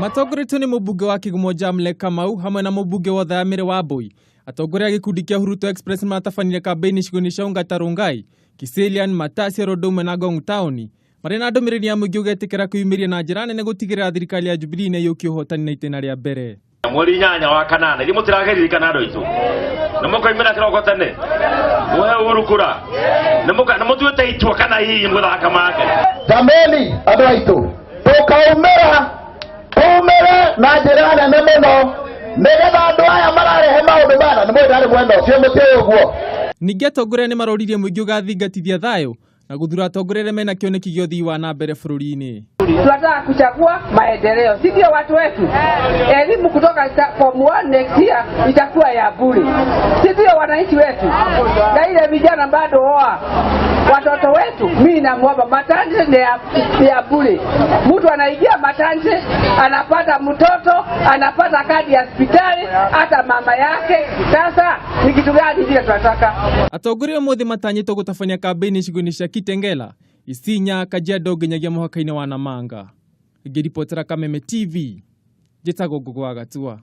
Matongoretio nĩ mũmbunge wa Kigumo Jamle Kamau hamwe na mũmbunge wa Othaya wa Wambui. Atongoria a gĩkundi kĩa Huruto Express nĩmaratabanirie kambĩini icigo-inĩ cia Ongata Rongai, Kiserian, Matasia oro ũndũ ũmwe na Ngong Town. Marĩ na ndũmĩrĩri ya mũingĩ ũgetĩkĩra kwĩyumĩria na njĩra nene gũtigĩrĩra thirikari ya Jubilee nĩyaiyũkia ũhotani na itĩna rĩa mbere. Mweri 8 wa kanana ithuĩ mũtirageririkana andũ aitũ nĩ mũkoimĩra kĩroko tene mũhe Uhuru kura nĩ mũtuĩte itua kana hihi mũthaka make? Jameni, andũ aitũ, tũkaumĩra tumĩre na njĩra nene mũno nĩgetha andũ aya mararehe maũndũ mana nĩ mũĩ ndarĩ mwena ũcio mũtiũĩ ũguo. Ningĩ atongoria nĩ maroririe mũingĩ ũgathingatithia thayũ na gũthura atongoria arĩa mena kĩoneki gĩa ũthii wa na mbere bũrũri-inĩ. Tunataka kuchagua maendeleo, si ndio watu wetu? Elimu kutoka form 1 next year itakuwa ya bure, si ndio wananchi wetu? Na ile vijana bado oa watoto wetu, mimi namwomba maternity ni ya bure. Mtu anaingia maternity anapata mtoto, anapata kadi ya hospitali, hata mama yake. Sasa ni kitu gani vile tunataka? Atongoria ũmũthĩ matanyĩtwo gũtabania kambĩini icigo-inĩ cia Kitengela, Isinya, Kajiado nginyagia mũhaka-inĩ wa Namanga. Ngĩribotera Kameme TV, njĩtagwo Ngũgũ wa Gatua.